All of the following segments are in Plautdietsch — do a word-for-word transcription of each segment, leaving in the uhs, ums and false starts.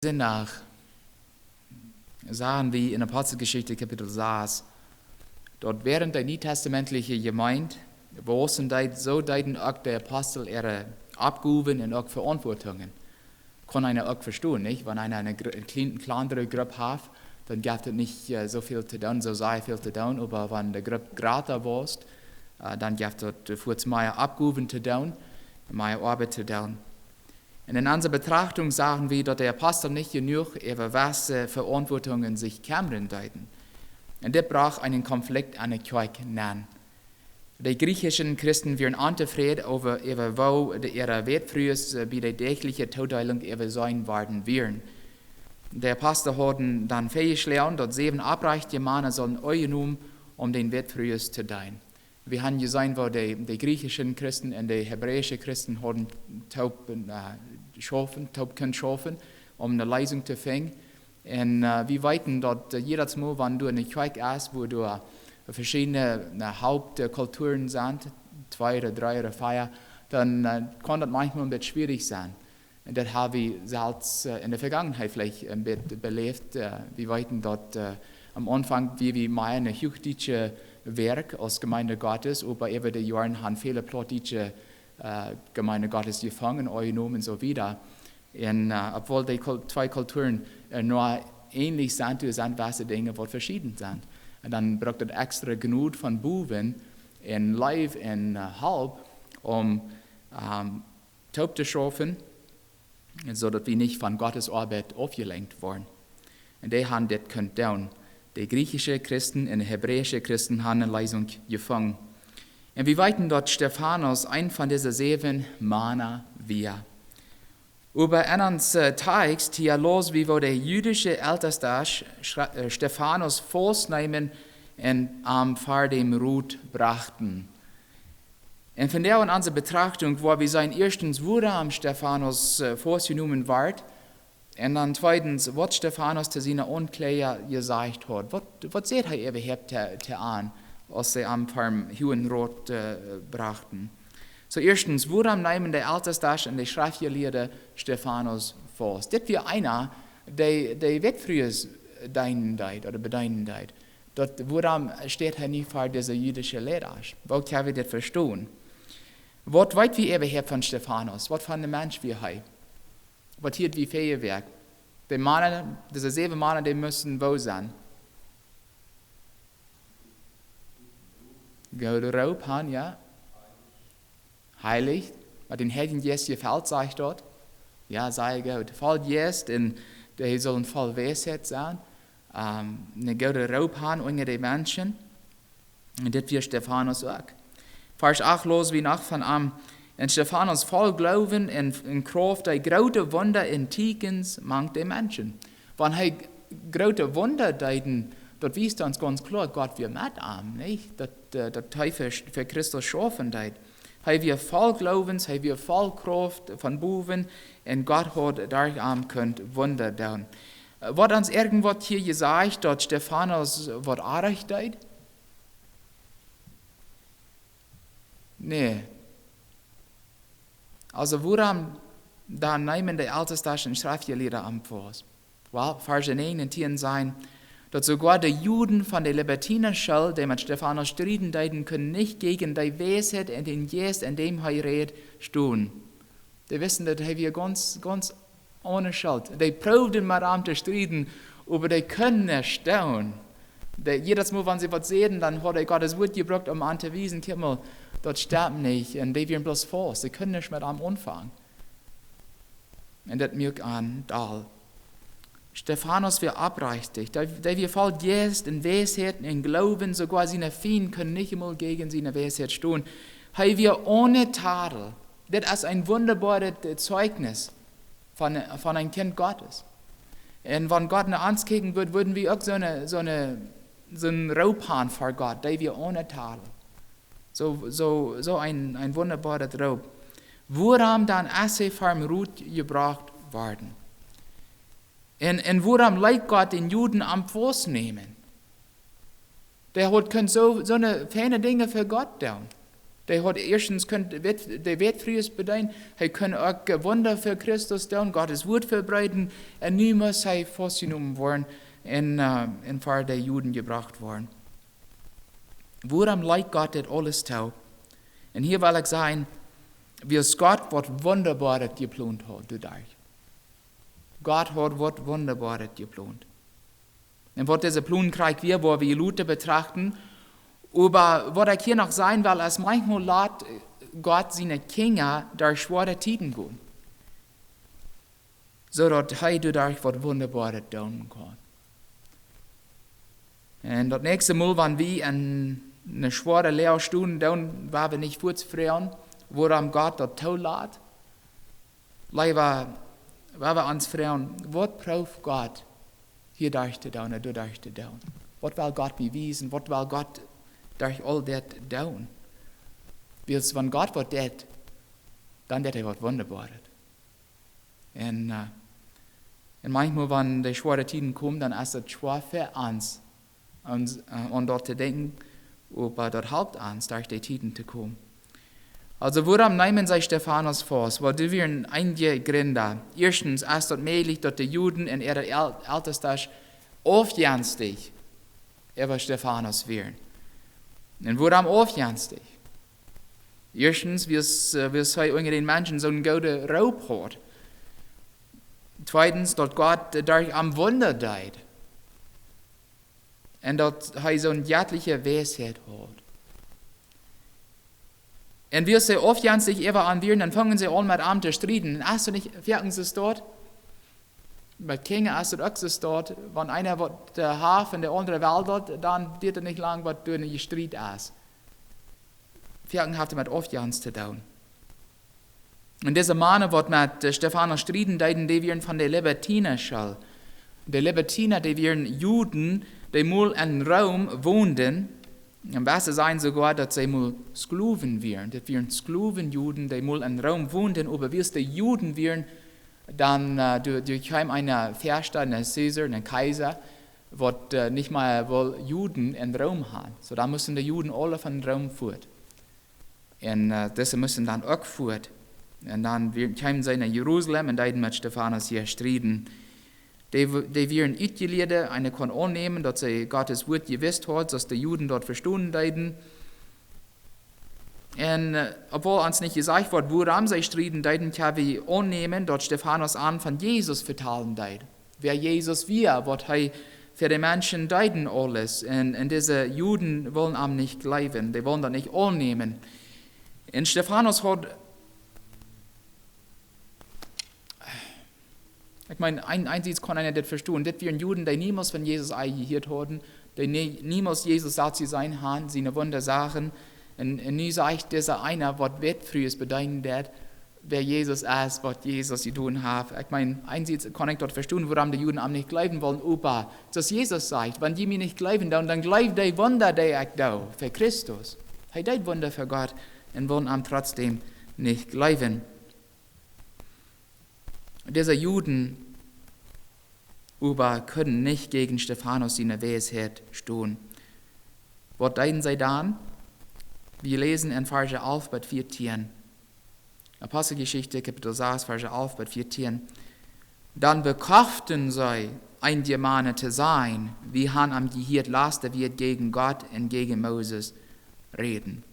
Sindach sagen wie in Apostelgeschichte Kapitel sas, daut während de nietestamentliche Jemeent wausen deed, soo deeden uk de Apostel äare Oppgowen un uk Veauntwuatungen. Kaun eena uk vestonen, nich? Wan eena eene, Gru- eene kle- kjlandre Grupp haft, dan jeft et nich äh, soo väl to doonen, soo sea väl to doonen, oba wan de Grupp jrata woat, äh, dan jeft et fuaz mea Oppgowen to doonen, mea Oabeit to doonen. Un in onse Betrachtung sagen wie, daut de Apostel nich jenuach äwa wesse Veauntwuatungen sikj kjemren deeden. Un dit brocht eenen Konflikt aun de Kjoakj nenn. De griechischen Christen wieren ontofräd äwa, äwa woo de äare Wätfrues äh, bie de däachliche Toodeelunk äwaseenen worden wieren. De Apostel hauden dan väajeschloagen, daut säwen opprechte Mana sullen aunjenomen, om dän Wätfrues to deenen. Wie haben jeseenen, woo de, de griechischen Christen un de hebräische Christen hauden toop äh, schaufen, toop kunnen schaufen, om eene Leesunk to finjen. Un äh, wie weeten, daut äh, jiedet Mol, wan doa eene Kjoakj es, wua doa veschiedne äh, Hauptkulturen sent, twee ooda dree ooda vea, dan äh, kaun daut maunchmol een bät schwierich sennen. Un daut haben wie selfst äh, in de Vegangenheit veleicht een bät beläft. Äh, wie weeten, daut äh, aum Aunfank wia wie mea eene huachdietsche Kjoakj aus Jemeent Gottes, oba äwa de Joaren haben väle plautdietsche äh, Jemeent Gottes jefungen, aunjenomen un soo wieda. Un äh, obwohl dee Kul- twee Kulturen äh, noch änlich sent, doa sent wesse Dinja, waut veschieden sent. Un dan brukt et extra Jnod von bowen un Leew un äh, Help, om ähm, toop to schaufen, soo daut wie nich von Gottes Oabeit aufjelenkt woaren. Un dee haben dit kunt doonen. De griechische Christen un de hebräische Christen haben eene Leesunk jefungen. Un wie weeten, daut Stefanus eent von dise säwen Mana wia. Oba en ons äh, Text hia läs wie, woo de jüdische Eltestasch schra- äh, Stefanus faustneemen un am ver dän Rot brochten. Un vondoag en onse Betrachtung, wua wie seenen, ieeschtens, wuarom Stefanus äh, faustjenomen wort, un dan tweedens, waut Stefanus to siene Aunkjläaja jesajcht haud. Waut, waut säd hee äwahaupt to, to an, aus see am ver dän Hohen Rot äh, brochten? Soo, ieeschtens, wuarom neemen de Eltestasch un de Schreftjelieede Stefanus faust? Dit wia eena, dee, dee Wätfrues deenen deed, ooda bedeenen deed. Daut, wuarom steit hee nich ver dise jüdische Leida? Woo kjenn wie dit vestonen? Waut weet wie äwahaupt von Stefanus? Waut fa een Mensch wia hee? Waut hieed wie väaje Wäakj? De Mana, dise säwen Mana, dee musten woo sennen? Goode Roop han, jo. Heilich, met dän Heiljen Jeist jefelt, sajcht daut. Jo, sea goot. Voll Jeist un dee sullen voll Weisheit sennen. Ähm, eene goode Roop han unja de Menschen. Un dit wia Stefanus uk. Varsch acht läs wie noch von am: Un Stefanus voll Gloowen un, un Krauft deed groote Wunda un Tieekjens mank de Menschen. Wan hee groote Wunda deed, daut wiest ons gaunz kloa, Gott wia met am, nich? Daut, äh, daut hee fa, fa Christus schaufen deed. Hee wia voll Gloowens, hee wia voll Krauft von bowen, un Gott haud derch am kunt Wunda doonen. Äh, woat ons irjentwaut hia jesajcht, daut Stefanus waut oajch deed? Nä. Aulsoo, wuarom dan neemen de Eltestasch un Schreftjelieede am faust? Well, Varsch näajen un tieen sajen, daut soogoa de Juden von de Libertinaschool, dee met Stefanus strieden deeden, kunnen nich jäajen de Weisheit un dän Jeist, en däm hee räd, stonen. Dee wisten, daut hee wia gaunz, gaunz one Schult. Dee proowden met am to strieden, oba dee kunnen nich stonen. Dee, jiedet Mol, wan see waut säden, dan haud hee Gott sien Wuat jebrukt, om an to wiesen: Kjikj mol, daut stemt nich. Un dee wieren bloos faust. See kunnen nich met am aunfangen. Un daut muak an doll. Stefanus wia oprajcht. Dee, dee wia voll Jeist un Weisheit un Gloowen. Soogoa siene Fiend kunnen nich emol jäajen siene Weisheit stonen. Hee wia one Tadel. Dit es een wundaboaret Zeichnis von, von een Kjint Gottes. Un wan Gott no ons kjikjen wudd, wudden wie uk soone, soone, soon Roop han ver Gott, dee wia one Tadel. Soo, soo, soo een, een wundaboaret Roop. Wuarom dan es hee ver dän Rot jebrocht worden? Un, un wuarom leet Gott dän Juden am faust nämen? Dee haud kunt soo, soone feine Dinja fa Gott doonen. Dee haud ieeschtens kunt de Wätfrues bedeenen, hee kunn uk Wunda fa Christus doonen, Gott sien Wuat vebreeden, un nu must hee faustjenomen woaren un, un ver de Juden jebrocht woaren. Wuarom leet Gott dit aules too? Un hia well ekj sajen, wiels Gott waut Wundaboaret jeplont haud doaderch. Gott haud waut Wundaboaret jeplont. Un waut dise Plon krakjt wia, woa wie lota betrachten. Oba waut ekj hia noch sajen well, es, manchmol lat Gott siene Kjinja derch schwoare Tieden gonen, soo daut hee doaderch waut Wundaboaret doonen kaun. Un daut näakjste Mol, wan wie en eene schwoare Loag stonen, dan woa wie nich fuaz froagen, wuarom Gott daut toolat. Leewa woa wie ons froagen, waut prooft Gott hia derch to doonen, doaderch to doonen? Waut well Gott mie wiesen? Waut well Gott derch aul dit doonen? Wiels wan Gott waut deit, dan deit hee waut Wundaboaret. Un, un manchmol, wan de schwoare Tieden komen, dan es daut schwoa fa ons, ons aun daut to denkjen, oba daut halpt ons, derch de Tieden to komen. Aulsoo, wuarom neemen see Stefanus faust? Well, doa wieren eenje Jrind. Ieeschtens es daut mäajlich, daut de Juden un äare Eltestasch aufjenstich äwa Stefanus wieren. Un wuarom aufjenstich? Ieeschtens, wiels hee unja dän Menschen soon gooden Roop haud. Tweedens, daut Gott derch am Wunda deed. Un daut hee soon jettliche Weisheit haud. Un wiels see aufjenstich äwa am wieren, dan fungen see aun met am to strieden. Un es daut nich foaken soo? Met Kjinja es daut uk soo, wan eena waut haft un de aundre well daut, dan diet daut nich lang, waut doa een Jestriet es. Foaken haft daut met Aufjenst to doonen. Un dise Mana, waut met Stefanus strieden deeden, dee wieren von de Libertina School. De Libertina, dee wieren Juden, dee mol en Rom wonden. Un baste sajen soogoa, daut see mol Sklowen wieren. Daut wieren Sklowen-Juden, dee mol en Rom wonden, oba wiels dee Juden wieren, dan doa kjeem een Väasta, een Caesar, een Kaisa, waut nich mea wull Juden en Rom han. Soo dan musten de Juden aule von Rom fuat. Un dise musten dan uk fuat. Un dan kjeemen see no Jerusalem un deeden met Stefanus hia strieden. Dee wieren utjelieet, eena kunn aunnämen, daut see Gott sien Wuat jewist haud, soo aus de Juden daut vestonen deeden. Un opwoll ons nich jesajcht woat, wuarom see strieden deeden, kjenn wie aunnämen, daut Stefanus an von Jesus vetalen deed, wäa Jesus wia, waut hee fa de Menschen deed un aules. Un dise Juden wullen am nich jleewen, dee wullen daut nich aunnämen. Un Stefanus haud, ekj meen, eensieds kunn eena dit vestonen, dit wieren Juden, dee niemols von Jesus jehieet hauden, dee niemols Jesus selfst jeseenen han, siene Wundasachen. Un nu sajcht dise eena, waut Wätfrues bedeenen deed, wäa Jesus es, waut Jesus jedonen haft. Ekj meen, eensieds kunn ekj daut vestonen, wuarom de Juden am nich jleewen wullen, oba soo aus Jesus sajcht: Wan jie mie nich jleewen doonen, dan jleeft dee Wunda, dee ekj doo fa Christus. Hee deed Wunda fa Gott un wullen am trotzdäm nich jleewen. Dise Juden oba kunnen nich jäajen Stefanus siene Weisheit stonen. Waut deeden see dan? Wie läsen en Varsch alf bat vieetieen. Aposteljeschicht, Kapitel sas, Varsch alf bat vieetieen. Dan bekjoften see, eenje Mana to sennen, wie han am jehieet, lastet wia jäajen Gott un jäajen Moses räden.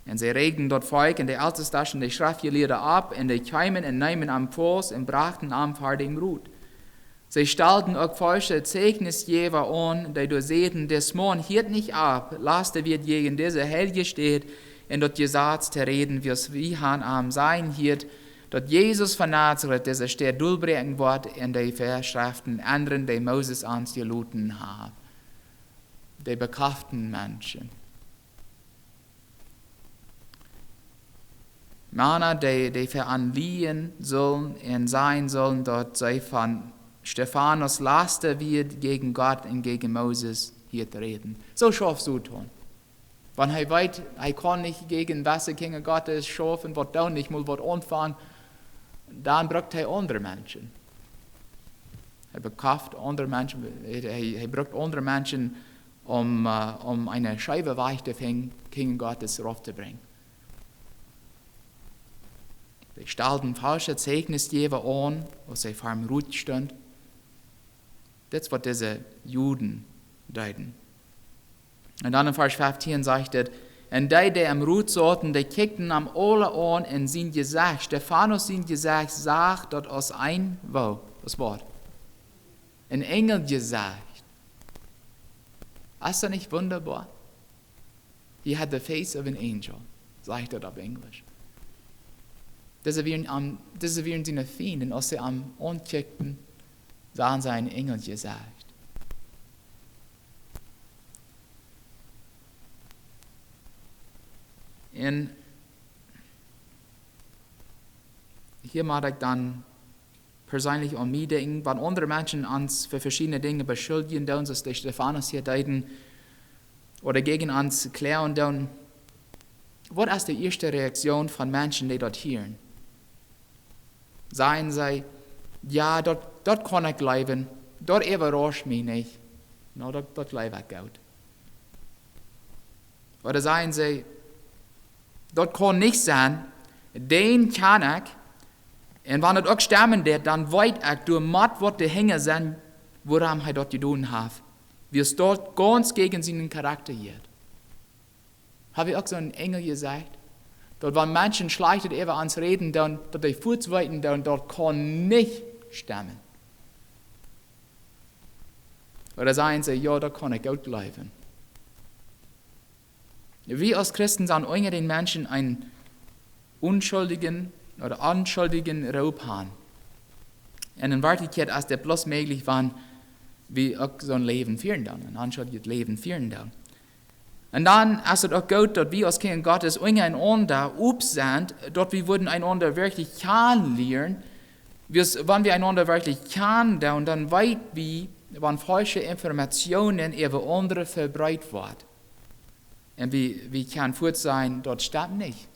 Un see räajden daut Volkj un de Eltestasch un de Schreftjelieede opp, un dee kjeemen un neemen am faust un brochten am ver dän Rot. See stalden uk faulsche Zeichnisjäwa aun, dee doa säden: Dis Maun hieet nich opp, lastet wia jäajen dise heilje Städ un daut Jesaz to räden, wiels wie han am sajen jehieet, daut Jesus von Nazaret dise Städ dolbräakjen woat un de Veschreften endren, dee Moses ons jeloten haft. Dee bekjoften Menschen. Mana, dee, dee fa an lieejen sullen un sajen sullen, daut see von Stefanus, lastet wia jäajen Gott un jäajen Moses hieet räden. Soo schauft Soton. Wan hee weet, hee kaun nich jäajen wesse Kjinja Gottes schaufen, waut doonen, nich mol waut aunfangen, dan brukt hee aundre Menschen. Hee bekjoft aundre Menschen, hee, hee brukt aundre Menschen, om, om eene scheewe Wajch de Kjinja Gottes rauf to brinjen. Dee stalden faulsche Zeichnisjäwa aun, aus see ver am Rot stunden. Dit es waut dise Juden deeden. Un dan en Varsch feftieen sajcht et: Un dee, dee em Rot sauten, dee kjikjten am aule aun, un sien Jesecht, Stefanus sien Jesecht, sach daut aus een, woo, aus waut? Een Enjel Jesecht. Es daut nich wundaboa? He had the face of an angel, sajcht et opp Enjlisch. Dise wieren, am, dise wieren siene Fiend, un aus see am aunkjikjten, sagen see een Enjel Jesecht. Un hia mott ekj dan perseenlich aun mie denkjen, wan aundre Menschen ons fa veschiedne Dinja beschuldjen doonen, soo aus de Stefanus hia deeden, ooda jäajen ons kloagen doonen, waut es de ieeschte Reaktion von Menschen, dee daut hieren? Sajen see: "Jo, daut, daut kaun ekj jleewen, daut äwarauscht mie nich. No, daut, daut jleew ekj goot." Ooda sajen see: "Daut kaun nich sennen, dän kjan ekj, un wan et uk stemmen deit, dan weet ekj, doa mott waut doahinja sennen, wuarom hee daut jedonen haft. Wiels daut gaunz jäajen sienen Charakta jeit." Hab wie uk soon Enjel Jesecht, daut wan Menschen Schlajchtet äwa ons räden doonen, daut dee fuaz weeten doonen, daut kaun nich stemmen? Ooda sajen see: "Jo, daut kaun ekj goot jleewen"? Wie aus Christen sent unja dän Menschen een onschuldjen ooda onschuldjen Roop han. Un en Werkjlichkjeit es dit bloos mäajlich, wan wie uk soon Läwen fieren doonen, een onschuldjet Läwen fieren doonen. Un dan es et uk goot, daut wie aus Kjinja Gottes unjarenaunda op sent, daut wie wudden eenaunda werkjlich kjanen lieren. Wiels wan wie eenaunda werkjlich kjanen doonen, dan weet wie, wan faulsche Informationen äwa aundre vebreet woat. Un wie, wie kjennen fuaz sajen: "Daut stemt nich."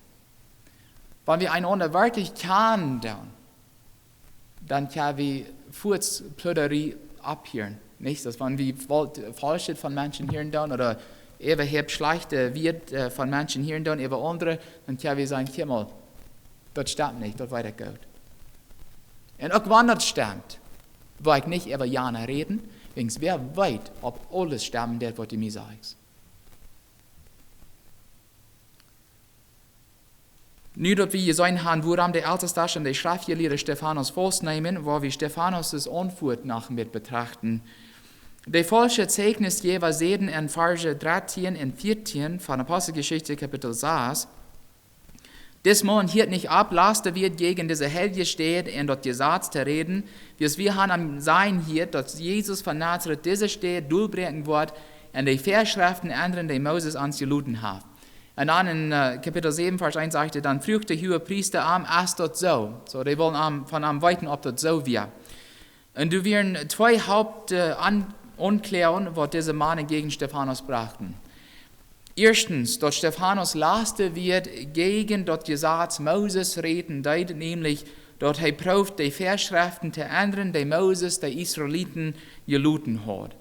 Wan wie eenaunda werkjlich kjanen doonen, dan kjenn wie fuaz Pludderie aufhieren. Nich? Daut wan wie faul-, faulschet von Menschen hieren doonen ooda äwahaupt schlajchte Wieed, äh, von Menschen hieren doonen äwa aundre, dan kjenn wie sajen: "Kjikj mol, daut stemt nich, daut weet ekj goot." Un uk wan daut stemt, well ekj nich äwa jana räden, wiels wäa weet, auf aules stemmen deit, waut du mie sajchst. Nu daut wie jeseenen han, wuarom de Eltestasch un de Schreftjelieede Stefanus faustneemen, woa wie Stefanus' Auntwuat noch met betrachten. De faulsche Zeichnisjäwa säden en Varsch dartieen un vieetieen von Aposteljeschicht Kapitel sas: "Dis Maun hieet nich opp, lastewieet jäajen dise heilje Städ un daut Jesaz to räden, wiels wie han am sajen jehieet, daut Jesus von Nazaret dise Städ dolbräakjen woat un de Väaschreften endren, dee Moses ons jeloten haft." Un dan en, äh, Kapitel säwen, Varsch eent sajcht et: "Dan fruach de Huagepriesta am: Es daut soo?" Soo, dee wullen am, von am weeten, auf daut soo wia. Un doa wieren twee Haupt, äh, An-, Aunkloagen, waut dise Mana jäajen Stefanus brochten. Ieeschtens, daut Stefanus lastewieet jäajen daut Jesaz Moses räden deed, nämlich daut hee proowd, de Väaschreften to endren, dee Moses de Israeliten jeloten haud.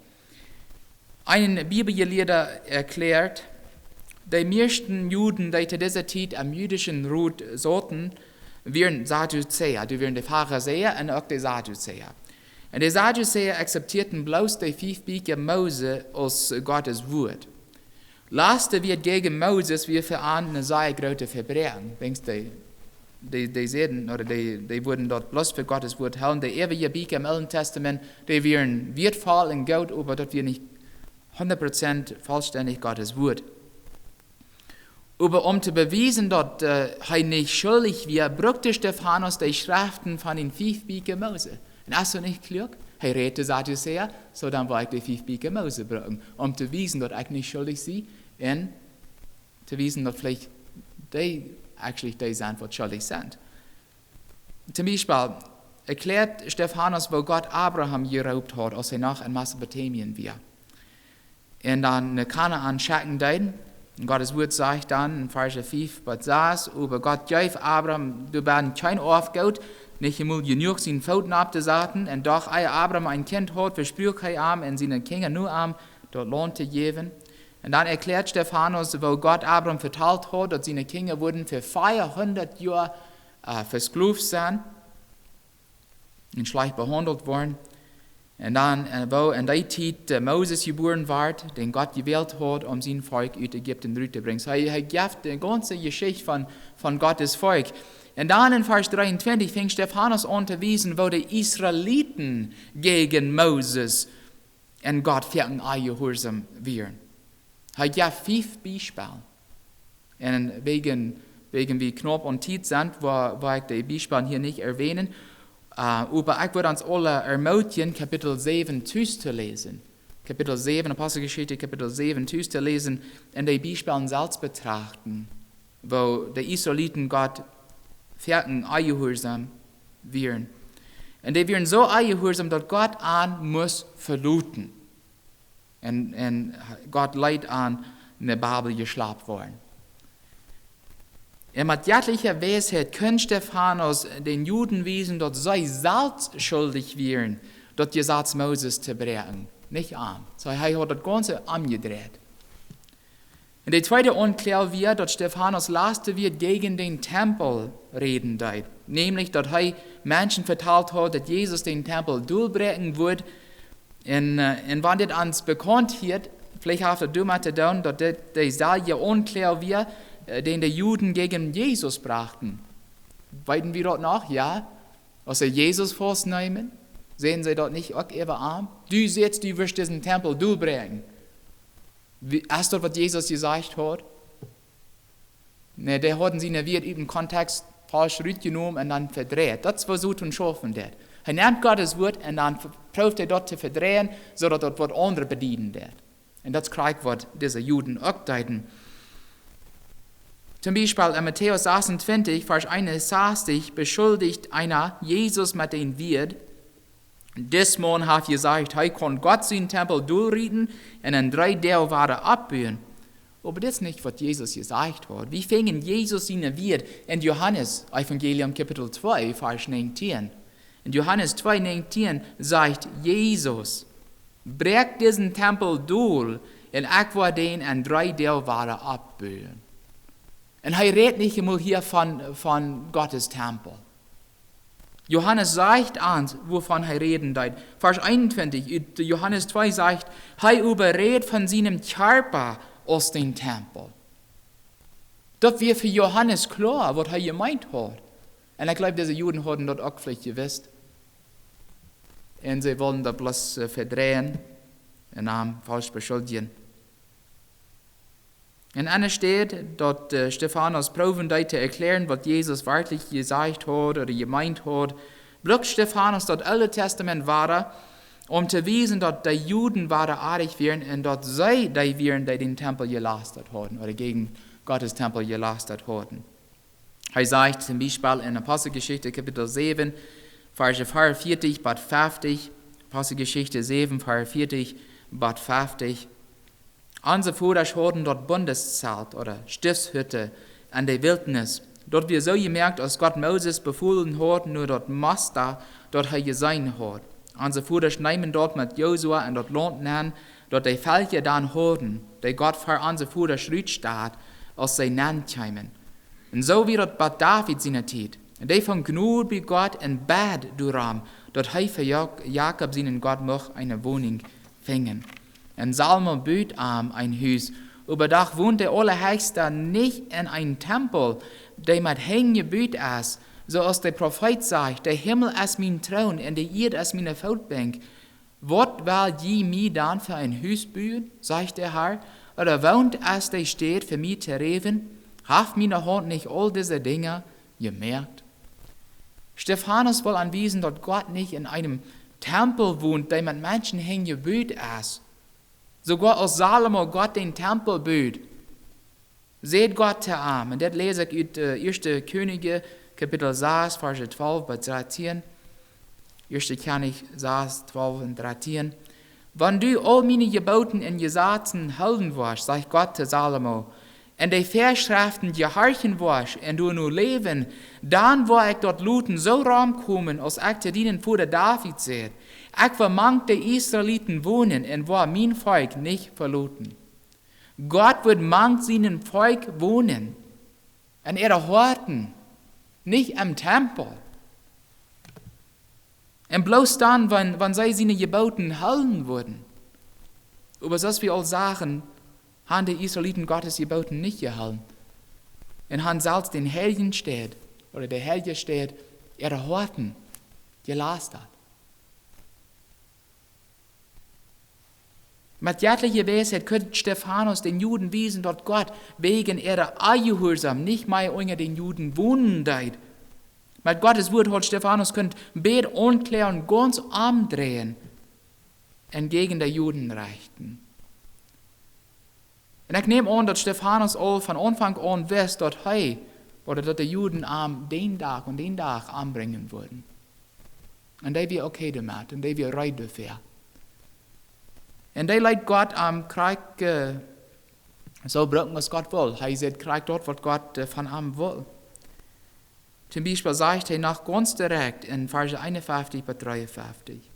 Een Bibeljelieeda erkjläat, de mieeschte Juden, dee to dise Tiet aum jüdischen Rot sauten, wieren Sadduzäa, dee wieren de Farisäa un uk de Sadduzäa. Un de Sadduzäa akzeptieeden bloos de fief Bieekja Mose aus Gottes Wuat. Lastewieet jäajen Moses wia fa an een sea grootet Vebräakjen. Denkjst, dee, dee, dee säden, ooda dee, dee wudden daut bloos fa Gottes Wuat hoolen. De äwaje Bieekja em Oolen Tastament, dee wieren wieetvoll un goot, oba daut wia nich hundat Prozent vollstendich Gottes Wuat. Oba om to bewiesen, daut, äh, hee nich schuldich wia, brukt Stefanus de Schreften von de fief Bieekja Mose. Un es daut nich kluak? Hee rät de Sadduzäa, soo dan woa ekj de fief Bieekja Mose brucken, om to wiesen, daut ekj nich schuldich sie, un to wiesen, daut veleicht dee actually dee sent, waut schuldich sent. Toom Biespel erkjläat Stefanus, woo Gott Abraham jeroopt haud, aus hee noch en Mesopotamien wia. Un dan no Kanaan schekjen deed. Un Gottes Wuat sajcht dan en Varsch fief bat sas: "Oba Gott jeef Abraham doabie kjeen Oafgoot, nich emol jenuach sienen Foot nopp to saten. Un doch, ea Abraham een Kjint haud, vespruak hee am un siene Kjinja no am daut Launt to jäwen." Un dan erkjläat Stefanus, woo Gott Abraham vetalt haud, daut siene Kjinja wudden fa veahundat Joa äh, vesklooft sennen un schlajcht behaundelt woaren. Un dan, äh, woo en dee Tiet, äh, Moses jebuaren wort, dän Gott jewält haud, om sien Volkj ut Ägipten rut to brinjen. Soo, hee, hee jeft de gaunze Jeschicht von, von Gottes Volkj. Un dan en Varsch dreeuntwintich fangt Stefanus aun to wiesen, woo de Israeliten jäajen Moses un Gott foaken onjehuarsaum wieren. Hee jeft fief Biespels. Un wäajen, wäajen wie knaup aun Tiet sent, woa, woa ekj dee Biespels hia nich erwähnen. Äh, oba ekj wudd ons aule ermootjen, Kapitel säwen tus to läsen. Kapitel säwen, Aposteljeschicht, Kapitel säwen tus to läsen un dee Biespels selfst betrachten, woo de Israeliten Gott foaken onjehuarsaum wieren. Un dee wieren soo onjehuarsaum, daut Gott an must veloten. Un, un Gott leet an no Babel jeschlapt woaren. Un met jettliche Weisheit kunn Stefanus dän Juden wiesen, daut see selfst schuldich wieren, daut Jesaz Moses to bräakjen, nich an. Soo, hee haud daut Gaunze omjedreit. Un de tweede Aunkloag wia, daut Stefanus lastet wia jäajen dän Tempel räden deed. Nämlich, daut hee Menschen vetalt haud, daut Jesus dän Tempel dolbräakjen wudd. Un, äh, un wan dit ons bekaunt hia, veleicht haft daut doamet to doonen, daut dit deeselwje Aunkloag wia, äh, dän de Juden jäajen Jesus brochten. Weeten wie daut noch? Jo. Aus see Jesus faustneemen, säden see daut nich uk äwa am: Du sajchst, du wurscht disen Tempel dolbräakjen. Wie, es daut, waut Jesus jesajcht haud? Nä, dee hauden siene Wieed ut dän Kontext faulsch rutjenomen un dan vedreit. Daut es, waut Soton schaufen deed. Hee nemt Gottes Wuat un dan ve-, proowt hee daut to vedreien, soo daut daut waut aundret bedieden deed. Un daut es krakjt, waut dise Juden uk deeden. Toom Biespel en Matäus sasuntwintich, Varsch eenunsastich, beschuldicht eena Jesus met dän Wieed: Dis Maun haft jesajcht, hee kaun Gott sienen Tempel dolrieten un en dree Doag wada oppbuen. Oba dit es nich, waut Jesus jesajcht haud. Wie finjen Jesus siene Wieed en Johanes Evangelium Kapitel twee, Varsch näajentieen. En Johanes twee näajentieen sajcht Jesus: Bräakjt disen Tempel dol un ekj woa dän en dree Doag wada oppbuen. Un hee rät nich emol hia von, von Gottes Tempel. Johanes sajcht ons, wuavon hee räden deed. Varsch eenuntwintich ut Johanes twee sajcht: Hee oba rät von sienen Kjarpa aus dän Tempel. Daut wia fa Johanes kloa, waut hee jemeent haud. Un ekj jleew, dise Juden hauden daut uk veleicht jewist. Un see wullen daut bloos, äh, vedreien un am faulsch beschuldjen. Un enne Städ, daut, äh, Stefanus proowen deed to erklären, waut Jesus werkjlich jesajcht haud ooda jemeent haud, brukt Stefanus daut Oole Tastament wada, om to wiesen, daut de Juden wada oajch wieren un daut see dee wieren, dee dän Tempel jelastat hauden ooda jäajen Gottes Tempel jelastat hauden. Hee sajcht toom Biespel en Aposteljeschicht Kapitel säwen, Varsch veeaunvieetich bat fefftich, Aposteljeschicht säwen, veeaunvieetich bat fefftich: Onse Vodasch hauden daut Bundeszelt ooda Stiftshütte en de Wiltnis. Daut wia soo jemoakt, aus Gott Moses befolen haud, no daut Musta, daut hee jeseenen haud. Onse Vodasch neemen daut met Josua en daut Launt nenn, daut de Velkja dan hauden, dee Gott ver onse Vodasch rutstad, aus see nenn kjeemen. Un soo wia daut bat David siene Tiet. Un dee funk Jnod bie Gott un bäd doarom, daut hee fa Jak-, Jakob sienen Gott mucht eene Woninj finjen. Un Salomo bud am een Hus. Oba doch wont de Aulahechsta nich en eenen Tempel, dee met Henj jebut es, soo aus de Profeet sajcht: De Himmel es mien Troon un de Ieed es miene Footbenkj. Waut well jie mie dan fa een Hus buen, sajcht de Herr? Ooda woont es de Städ fa mie to räwen? Haft miene Haunt nich aul dise Dinja jemoakt? Stefanus well aunwiesen, daut Gott nich en eenen Tempel wont, dee met Menschen Henj jebut es. Soogoa aus Salomo Gott dän Tempel bud, säd Gott to am, un dit läs ekj ut, äh, Ieeschte Kjennichs, Kapitel sas, Varsch twalf bat dartieen. Ieeschte Kjennichs sas, twalf un dartieen: Wan du aul miene Jeboten un Jesazen hoolen woascht, sajcht Gott to Salomo, un de Väaschreften jehorchen woascht un doano läwen, dan woa ekj daut loten soo romkomen, aus ekj to dienen Voda David säd: Ekj woa mank de Israeliten wonen un woa mien Volkj nich veloten. Gott woat mank sienem Volkj wonen, en äare Hoaten. Nich em Tempel. Un bloos dan, wan, wan see siene Jeboten hoolen wudden. Oba soo aus wie aul sagen, haben de Israeliten Gottes Jeboten nich jehoolen. Un haben selfst dän heiljen Städ, ooda de heilje Städ, äare Hoaten jelastat. Met jettliche Weisheit kunn Stefanus dän Juden wiesen, daut Gott wäajen äa Onjehuarsaum nich mea unja dän Juden wonen deed. Met Gottes Wuat haud Stefanus kunt beid Aunkloagen gaunz omdreien un jäajen de Juden rechten. Un ekj näm aun, daut Stefanus aul von Aunfank aun wist, daut hee, ooda daut de Juden am dän Dach un dän Dach ombrinjen wudden. Un dee wia okay doamet, un dee wia reed doafäa. Un dee leet Gott am krakjt, äh, soo brucken aus Gott wull. Hee säd krakjt daut, waut Gott, äh, von am wull. Toom Biespel sajcht hee noch gaunz direkt en Varsch eenunfeftich bat dreeunfeftich.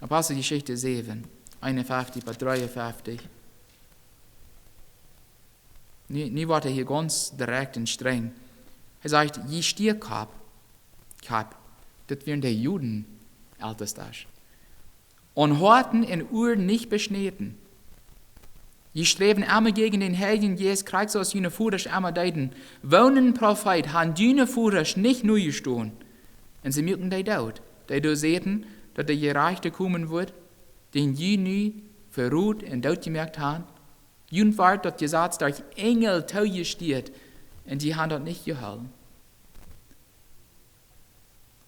Aposteljeschicht säwen, eenunfeftich bat dreeunfeftich. Nu, nu woat hee hia gaunz direkt un strenj. Hee sajcht: "Jie Stiekopp, Kopp, daut wieren de Juden, Eltestasch, aun Hoaten un Uaren nich beschnäden. Jie sträwen emma jäajen dän Heiljen Jeist, krakjt soo aus june Vodasch emma deeden. Woon een Profeet han june Vodasch nich nojestonen. Un see muaken dee doot, dee doa säden, daut de Jerajchta komen wudd, dän jie nu veroden un dootjemoakt han. Junt wort daut Jesaz derch Enjel toojestieet, un jie han daut nich jehoolen."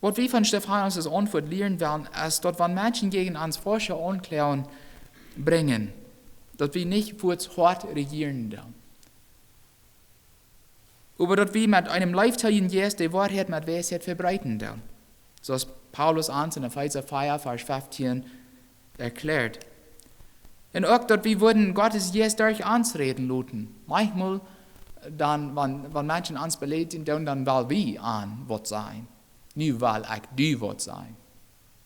Waut wie von Stefanus' Auntwuat lieren wellen, es daut wan Menschen jäajen ons faulsche Aunkloagen brinjen, daut wie nich fuaz hoat reagieren doonen. Oba daut wie met eenem leeftoljen Jeist de Woarheit met Weisheit vebreeden doonen. Soo aus Paulus ons en Efeesa vea, Varsch feftieen erkjläat. Un uk daut wie wudden Gottes Jeist derch ons räden loten. Maunchmol dan, wan, wan Menschen ons belädjen doonen, dan well wie an waut sajen. Nu well ekj die waut sajen.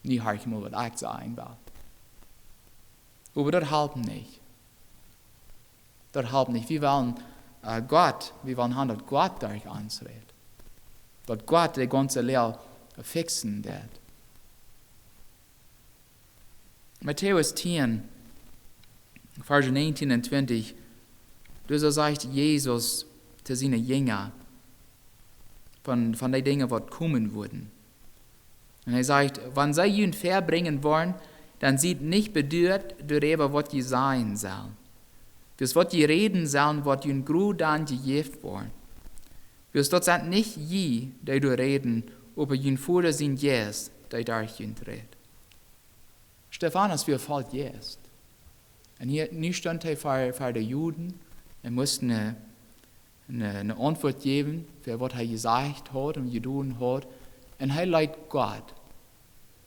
Nu horch mol waut ekj sajen well. Oba daut halpt nich. Daut halpt nich. Wie wellen, äh, Gott, wie wellen han daut Gott derch ons rät. Daut Gott de gaunze Loag fixen deit. Matäus tieen, Varsch näajentieen un twintich, doa soo sajcht Jesus to siene Jinja von, von dee Dinja waut komen wudden. Un hee sajcht: "Wan see junt väabrinjen woaren, dan siet nich beduat doaräwa waut jie sajen sellen. Wiels waut jie räden sellen, woat junt krakjt dan jejäft woaren. Wiels daut sent nich jie, dee doa räden, oba jun Voda sien Jeist, dee derch junt rät." Stefanus wia voll Jeist. Un hia, nu stunt hee ver, ver de Juden un must eene, eene, eene Auntwuat jäwen fa waut hee jesajcht haud un jedonen haud. Un hee leet Gott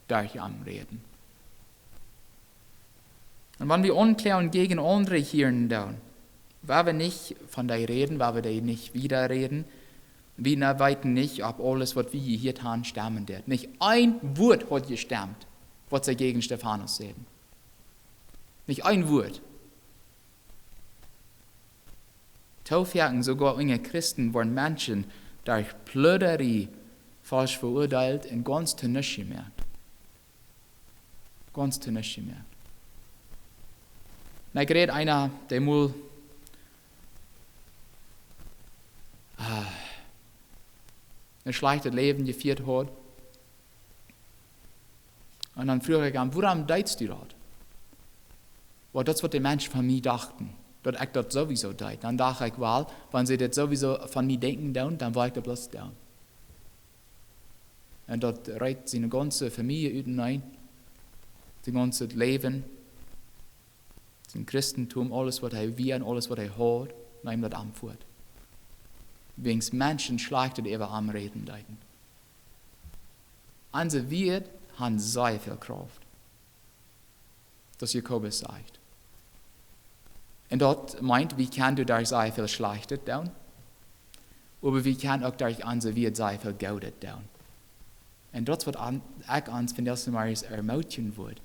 derch am räden. Un wan wie Aunkloagen jäajen aundre hieren doonen, woa wie nich von dee räden, woa wie dee nich wieda räden, wie weeten nich, auf aules waut wie jehieet han stemmen deit. Nich een Wuat haud jestemt, waut see jäajen Stefanus säden. Nich een Wuat. Too foaken soogoa unja Christen woaren Menschen derch Plauderie faulsch veuadeelt un gaunz to nuscht jemoakt. Gaunz to nuscht jemoakt. Un ekj räd eena, dee mol, ah, een schlajchtet Läwen jefieet haud. Un dan fruach ekj am: "Wuarom deetst du daut?" "Well, daut es waut de Menschen von mie dochten, daut ekj daut sowieso deed." Dan docht ekj: "Well, wan see dit sowieso von mie denkjen doonen, dan well ekj daut bloos doonen." Un daut reet siene gaunze Famielje uteneen, sien gaunzet Läwen, sien Christentum, aules waut hee wia un aules waut hee haud, neem daut am fuat. Wiels Menschen schlajchtet äwa am räden deeden. Onse Wieed han sea väl Krauft. Daut Jakobus sajcht. Un daut meent, wie kjennen derch sea väl Schlajchtet doonen, oba wie kjennen uk derch onse Wieed sea väl Goodet doonen. Un daut es waut an, ekj ons vondoag zemorjes ermootjen wudd.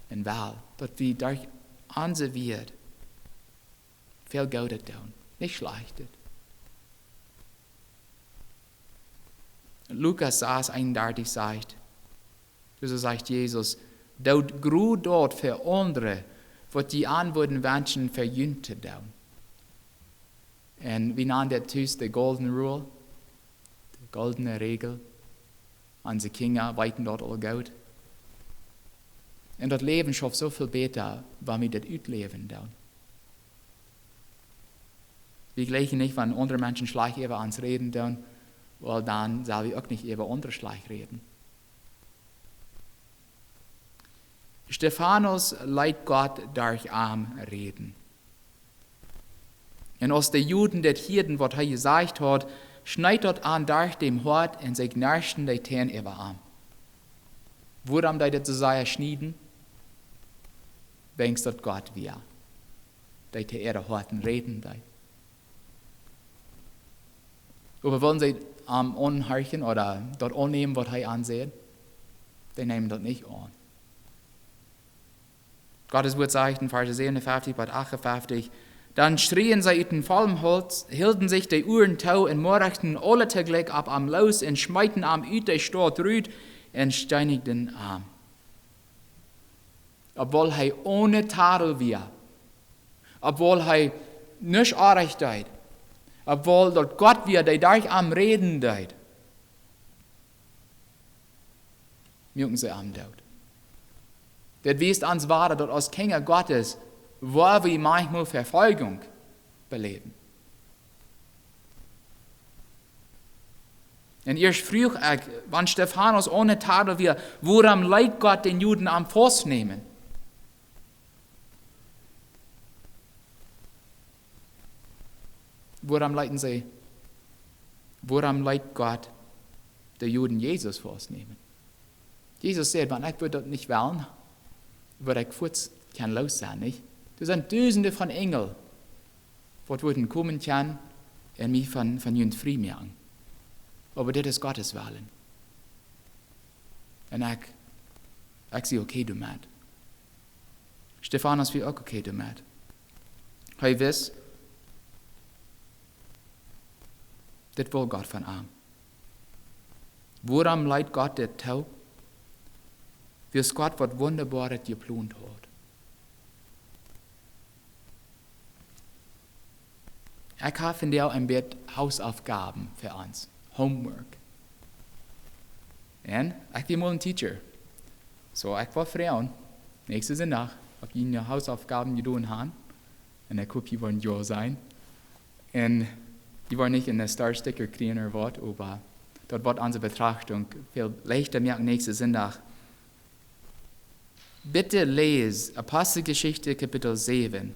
Un well, daut wie derch onse Wieed väl Goodet doonen, nich Schlajchtet. Lukas sas eenundartich sajcht, doa sajcht Jesus: "Doot jrod daut fa aundre, waut jie an wudden wenschen fa junt to doonen." Un wie nanen daut tus de Golden Rule, de goldne Räajel. Onse Kjinja weeten daut aul goot. Un daut Läwen schauft soo väl bäta, wan wie daut utläwen doonen. Wie jlikjen nich, wan aundre Menschen schlajcht äwa ons räden doonen, wiels dan sell wie uk nich äwa aundre schlajcht räden. Stefanus leet Gott derch am räden. Un aus de Juden daut hieeden, waut hee jesajcht haud, schneet daut an derch däm Hoat un see kjneeschten de Tän äwa am. Wuarom deed daut soo sea schnieden? Wiels daut Gott wia, dee to äare Hoaten räden deed. Oba wullen see am aunhorchen ooda daut aunnämen, waut hee an säd? Dee neemen daut nich aun. Gottes Wort sajcht en Varsch säwenunfeftich bat achtunfeftich: "Dan schrieen see ut dän vollen Hauls, hilden sikj de Uaren too un moorjten aule toojlikj opp am loos un schmeeten am ut de Staut rut un steenijden am." Obwohl hee one Tadel wia, obwohl hee nuscht orrajcht deed, obwohl daut Gott wia, dee derch am räden deed, muaken see am doot. Daut wiest ons wada, daut aus Kjinja Gottes woa wie maunchmol Vefoljunk beläwen. Un ieescht fruach ekj, wan Stefanus one Tadel wia, wuarom leet Gott dän Juden am faustnämen? Wuarom leeten see, wuarom leet Gott de Juden Jesus faustnämen? Jesus säd: "Wan ekj wudd daut nich wellen, wudd ekj fuaz kjennen loos sennen, nich? Doa sent dusende von Enjel, waut wudden komen kjennen un mie von, von junt frie moaken. Oba dit es Gottes Wellen." Un ekj, ekj sie okay doamet. Stefanus wia uk okay doamet. Hee wist, dit wull Gott von am. Wuarom leet Gott dit too? Wiels Gott waut Wundaboaret jeplont haud. Ekj hab vondoag een bät Hausaufgaben fa ons, Homework. Un ekj sie mol een Teacher. Soo, ekj wull froagen, näakjsten Sindach, auf jie june Hausaufgaben jedonen haben. Un ekj hop, jie woaren jo sennen. Un jie woaren nich een Star-Sticker kjrieen ooda waut, oba daut woat onse Betrachtunk väl leichta moaken näakjsten Sindach. Bitte läs Aposteljeschicht Kapitel säwen,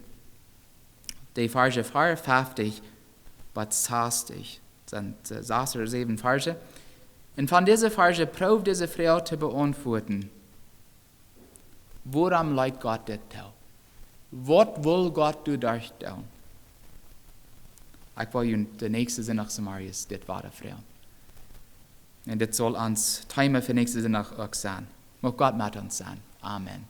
de Varsch veeaunfeftich bat sastich. Sent, äh, sas ooda säwen Varsch. Un von dise Varsch proowt dise Froag to beauntwuaden: Wuarom leet Gott dit too? Waut wull Gott doaderch doonen? Ekj well junt dän näakjsten Sindach zemorjes dit wada froagen. Un dit saul ons Thema fa näakjsten Sindach uk sennen. Mucht Gott met ons sennen. Amen.